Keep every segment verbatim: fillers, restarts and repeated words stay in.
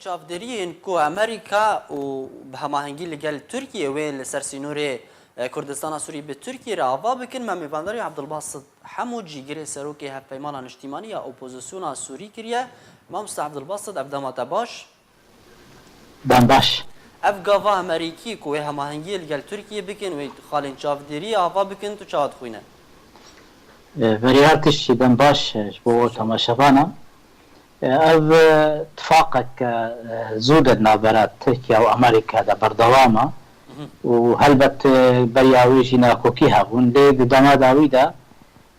Çavdêriyên ku Amerîka û bi hemahengî li gel Tirkiyê wê li ser sînorê, e, Kurdistana Sûrî bi Tirkiyê re ava bikin, me mêvandarî Abdulbasit Hemû cîgirê serokê Hevpeymana Niştîmanî ya Opozisyona Sûrî kiriye. Mamoste Abdulbasit, ev dema te baş? Dem baş. Ev gava Amerîkî ku wê hemahengiyê li gel Tirkiyê bikin, wê xalên çavdêriyê ava bikin, tu çawa dixwîne? E, Berî her tiştî dem baş, e, ji bo temaşevana. E, ev, e, tifaqek, e, zû de di navbera Tirkiye û Amerîka de berdewam e. Mhm. Û helbet, e, beriya wê jî nakokî hebûn. Lê di dema dawî de,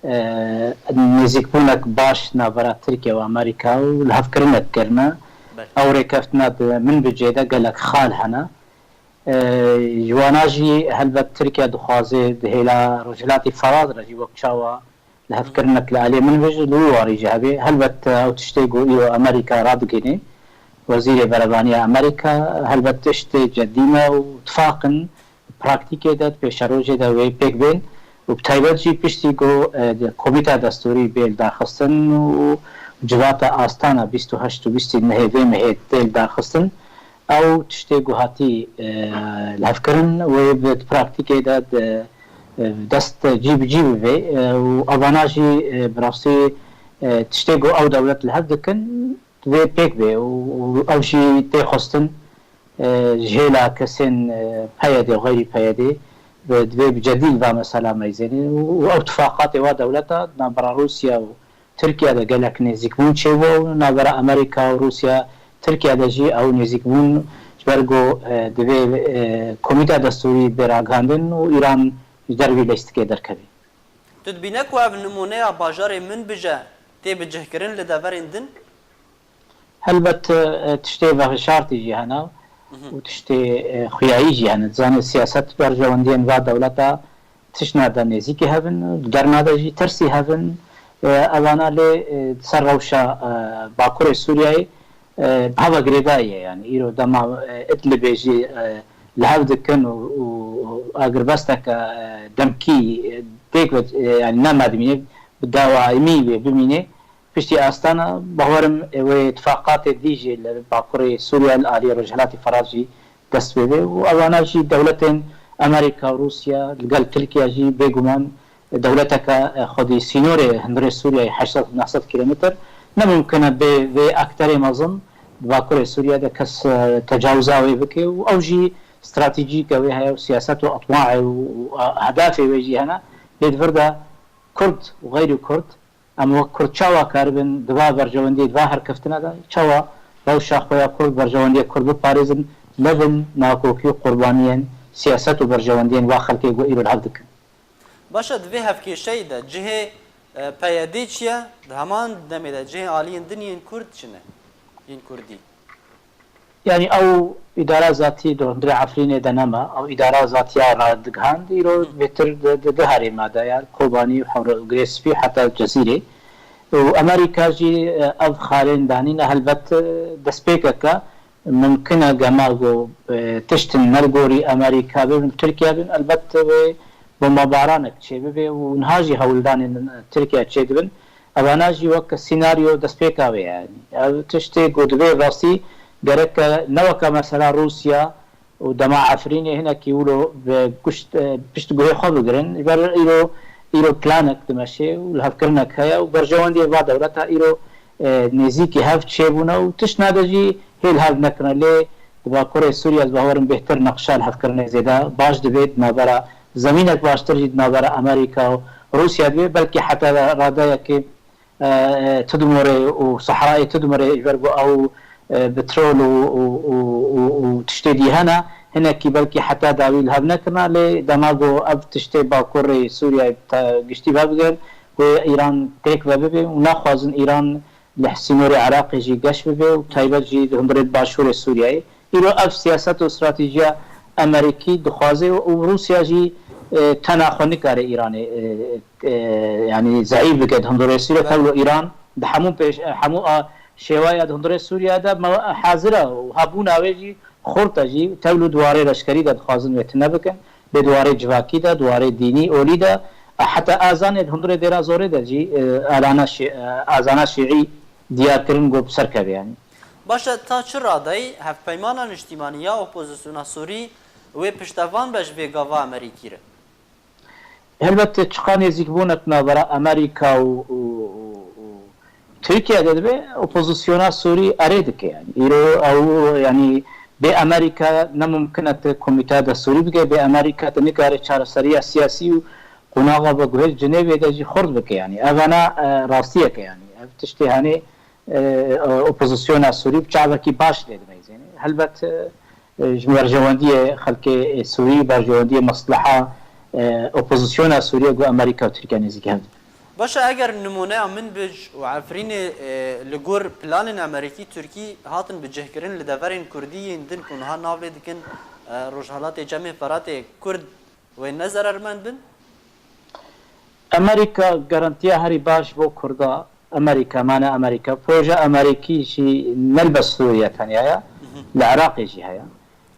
e, nêzîkbûnek baş navbera Tirkiye û Amerîka û lihevkirinek kirine. Belê. Ew rêkeftina di Minbicê de gelek xal hene. E, ji wana jî helbet Tirkiye dixwaze di hêla Rojhilatî Ferans re jî wek çawa lihevkirinek li aliyê Minbij li wî warî jî hebe. Helbet ew tiştê ku îro Amerîka radigihîne Wezîrê Berevanî ya Amerîka, helbet tiştê cedî ne û tifaq in, praktîkê de, di pêşerojê de wê pêk bên û bi taybet jî piştî ku, e, di Komîta Destûrî bê lidarxistin û civata astana bîst û heşt û bîst û nehê vê mehê tê lidarxistin, ew tiştê ku hatî, e, lihevkirin wê bi praktîkê de, de, e, dest cî bi cî bibe, e, û evana jî, e, bi rastî, e, tiştê ku ew dewlet li hev dikin, divê pêk bê û, û ew jî tê xwestin, e, ji hêla kesên, e, P Y D û xeyrî P Y D bi, divê bi cedî li va mesela meyzênê û, û ew tifaqatê wa dewleta navbera Rûsya û Tirkiye de gelek nêzîkbûn çêbû û navbera Amerîka û Rûsya, Tirkiye de jî ew nêzîkbûn ji ber ku, e, divê, e, Komîta Destûrî bê ragihandin û Îran ji dervî lîstikê derkevî. Tu dibîne ku ev nimûneya bajarê Minbije tê bicihkirin li deverên din? Helbet, e, tiştê veşartî jî hene Mhm. û tiştê, e, xuyayî jî hene. Dizanî siyaset berjewendiyên va dewleta tiştna de nêzîkî hev in, di derna de jî tersî hev in. E, evana lê, e, di ser rewşa, e, Bakurê Sûriyeyê, e, bi heva girêdayî ye. Yani îro dema, e, Idlibê jî, e, li hev dikin û, û, û agirbesteke, e, demkî, e, têk ve, e, yani nema dimîne, bi dawayîmî wê bimîne. Piştî astana, bawerim, e, wê tifaqatê dî jî li Bakurê Sûriye li aliyê Rojhilatê Ferans jî dest pê bê û evana jî dewletên Amerîka û Rûsya li gel Tirkiye jî bêguman dewleteke, e, xwedî sînorê hundirê Sûriyeyê heşt sed neh sed kîlometr ne mimkin e bê vê akterê mezin di Bakurê Sûriye de kes, e, tecawiza wê bike û ew jî stratejîke wê heye û siyaset û etmaê û, û, e, hedafê wê jî hene. Lê di vir de Kurd û xeyrî Kurd Em wek Kurd çawa karibin di va berjewendiyê, di va herkeftina de, çawa rewşa xwe ya Kurd, berjewendiya Kurd biparêzin, nebin nakokî û qurbaniyên siyaset û berjewendiyên va xelkê ku îro li hev dikin? Baş e, di vê hevkêşeyê de cihê, e, P Y D çi ye? Di heman demê de cihê aliyên din yên Kurd çi ne? Yên Kurdî? Yani ew îdara zatî di hundirê Efrînê de nema, ew îdara zatiya radigihand, îro Hı. bêtir di, di, di herêma de ya, Kobanî, Hewra û Girê Spî heta Cezîrê. Û Amerîka jî, e, ev xalên danîne helbet, e, destpêkeke mimkin e gema ku, e, tiştin ne li gorî Amerîka bibin, Tirkiye bin, elbet wê bombabaranek çêbibe û niha jî hewldanên Tirkiye çêdibin. Evana jî wek senaryo destpêka wê ye. Ev tiştê ku divê rastî gereke ne weke mesela Rûsya û dema Efrînê hinekî wilo bi kuşt, e, piştguhê xwe bigirin. Ji ber îro, îro planek dimeşe û lihevkirinek heye û berjewendiyê va dewleta îro, e, nêzîkî hev çêbûne û tiştna de jî hê lihev nekirine. Lê di Bakurê Sûriye ez bawerim bêhtir neqşa lihevkirinê zêde baş dibe di navbera zemînek baştir jî di navbera Amerîka û Rûsya dibe, belkî heta radeyekê, e, e, Tudmurê û Sehrayê Tudmurê ji ber ku ew, e, petrol û, û, û, û, û tiştê dî hene, hinekî belkî heta dawî li hev nekirina, lê dema ku ev tiştê Bakurê Sûriyeyê te giştî vebigirin, wê Îran têk ve bibe û naxwazin Îran li sînorê Iraqê jî geş bibe û taybet jî di hundirê başûrê Sûriyeyê. Îro ev siyaset û stratejiya Amerîkî dixwaze û Rûsya jî, e, tena xwe nikare Îranê, e, e, yanî zeîf bike di hundirê Sûriye. Belê. Tewlo Îran di hemû pêş, hemû a şêwaya di hundirê Sûriye de me-, hazir e û hebûna wê jî xurt e jî. Tewlo di warê leşkerî de dixwazin wê tune bikin. Lê di warê civakî de, di warê dînî, olî de, heta azanê di hundirê Dêra Zorê de jî, e, alana şî-, e, azana şîî diyar kirin ku bi ser keve, yanî. Baş e, ta çi radeyî hevpeymana niştîmanî ya opozisyona Sûrî wê piştevan be ji vê gava Amerîkî re? Helbet çiqa nêzîkbûnek navbera Amerîka û, û, û, û Tirkiye de dibe, opozisyona Sûrî erê dike yani. Îro ew yani bê Amerîka ne mumkin e tu komîteya destûrî bike, bê Amerîka tu nikare çareseriya siyasî û qonaxa veguhêr Cinêvê de jî xurt bike yani. Ev hena, e, rastiyek e yani. Ev tiştê hani e, opozisyona Sûrî bi çavekî baş lê dimeyzêne. Helbet, e, e, ji berjewendiyê xelkê, e, Sûrî, berjewendiyê mesleha, e, opozisyona Sûrî ku Amerîka û Tirkiye nêzîk hev dibe. Baş e, eger nimûneya Minbij û Efrînê, e, li gor planên Amerîkî-Tirkî hatin bicihkirin li deverên Kurdî yên din ku niha navê dikin, e, Rojhelatê Cemê Feratê, Kurd wê ne zerermend bin? Amerîka garantiya herî baş bo Kurda, Amerîka, mane Amerîka, proje Amerîkî jî ne li ber Sûriye tenya ye, li Iraqê jî heye.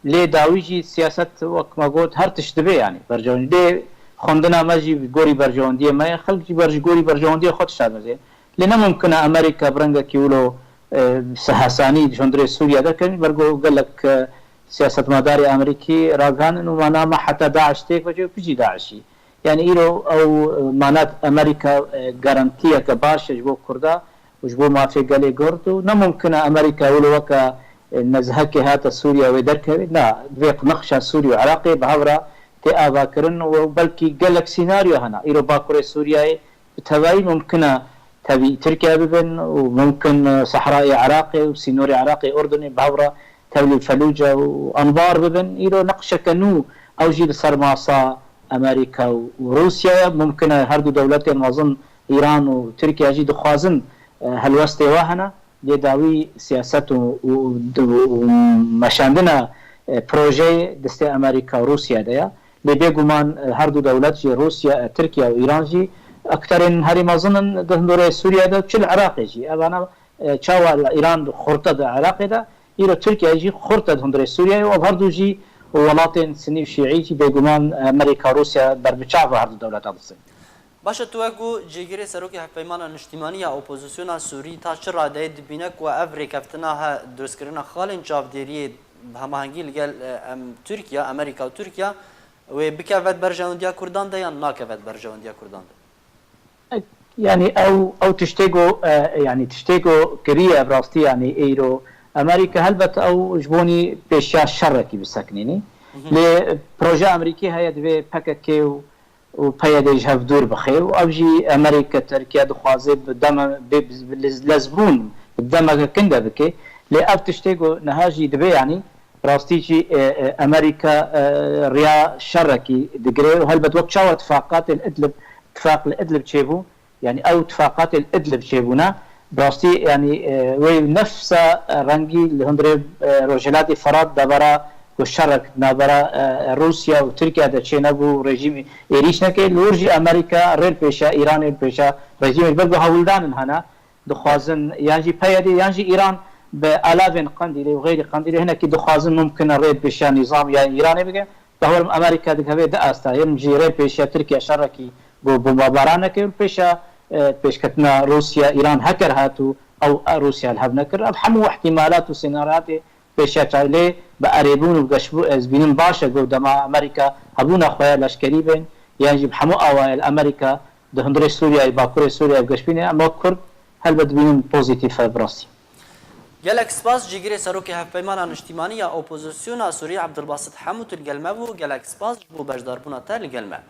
Lê dawî jî siyaset, wek me got, her tişt dibe, yani berjewendî. Lê xwendina me jî bi gorî berjewendiyê me ye, xelk jî ber ji gorî berjewendiyê xwe dişaribêje. Lê ne mumkin e Amerîka bi rengekî wilo, e, hesanî ji hundirê Sûriye derkevin, ber ku gelek, e, siyasetmedarê Amerîkî ragihandin û mana me heta DAIŞ têk veke û tu jî DAIŞ î. Yani îro ew, e, mana Amerîka, e, garantiyeke baş e ji bo Kurda û ji bo mafê gelê Kurd û ne mumkin e Amerîka wilo weke, e, nezihekê hate Sûriye wê derkeve. Na, divê nexşa Sûriye û Iraqê bi hev re tê avakirin û belkî gelek sînaryo hene. Îro Bakurê Sûriyeyê bi tevayî mumkin e tevî Tirkiye bibin û mumkin, e, Sehrayê Iraqê û sînorê Iraqê Urdunê bi hev re tevlî Felûce û Anbar bibin. Îro neqşeke nû ew jî li ser masa Amerîka û Rûsya ye. Mumkin e her du dewletên mezin Îran û Tirkiye jî dixwazin, e, helwestê we hene. Lê dawî siyaset û, û, û meşandina, e, projeyê destê Amerîka û Rûsya de ye. Lê bêguman, e, her du dewlet jî, Rûsya, e, Tirkiye û Îran jî akterên herî mezin in di hundirê Sûriye de, çi li Iraqê jî. Evana, e, çawa li Îran xurte di Iraqê de, îro Tirkiye jî xurte di hundirê Sûriye û ev her du jî welatên Sinî û Şîî jî bêguman, e, Amerîka, Rûsya berbiçav her du dewleta dixin. Baş e, tu wek ku cîgirê serokê Hevpeymana Niştîmanî ya Opozisyona Sûrî ta çi radeyê dibîne ku ev rêkeftina he dirustkirina xalên çavdêriyê bi hemahengî li gel, e, em Tirkiye, Amerîka û Tirkiye wê bikeve di berjewendiya Kurdan de yan nakeve di berjewendiya Kurdan de? Yani ew, ew tiştê ku, e, yani tiştê ku kiriye bi rastî yani îro Amerîka helbet ew ji bonî pêşiya şerekî bisekinînî. Lê proje Amerîkî heye divê P K K û û P Y D ji hev dûr bixe û ev jî Amerîka, Tirkiye dixwaze bi deme, bi, bi, bi lez-, lezbûn bi demeke kin de bike. Lê ev tiştê ku niha jî dibe, yanî rastî jî, e, e, Amerîka, e, riya şerekî digire û helbet wek çawa tifaqatê li Idlib, tifaq li Idlib çêbû, yanî ew tifaqatê li Idlib çêbûne, bi rastî, yanî, e, wê nefsa, e, rengî li hundirê, e, Rojhilatê Firat devera ku şerek navbera, e, Rûsya û Tirkiye de çênebû, rejîmê êrîş neke. Li wir jî Amerîka rê li pêşa Îranê, li pêşa rejîmê, ber ku hewldanin hene, dixwazin yan jî P Y D yan jî Îran bi alavên Qendîlê û xeyrî Qendîlê hinekî dixwazin mumkin e rê li pêşa nîzam ya Îranê bike. Dahwerim Amerîka dikeve di asta, yên jî rê pêşiya Tirkiye şerekî ku bombabaran neke û pêşa, e, pêşketina Rûsya, Îran heker hat û ew, e, Rûsya li hev nekir. Ev hemû ihtimalat û senaryoyatê pêşiya çav lê bi erêbûn û geşbû ez bînim baş e ku dema Amerîka hebûna xwe ya leşkerî bên, yan jî bi hemû awayê li Amerîka di hundirê Sûriyeyê, bakurê Sûriyeyê bi geş bîne, em wek Kurd helbet dibînin pozîtîf e bi rastî. Gelek spas, cîgirê serokê Hevpeymana Niştîmanî ya Opozisyona Sûrî Ebdulbasit Hemû tu li gel me bû. Gelek spas ji bo beşdarbûna te li gel me.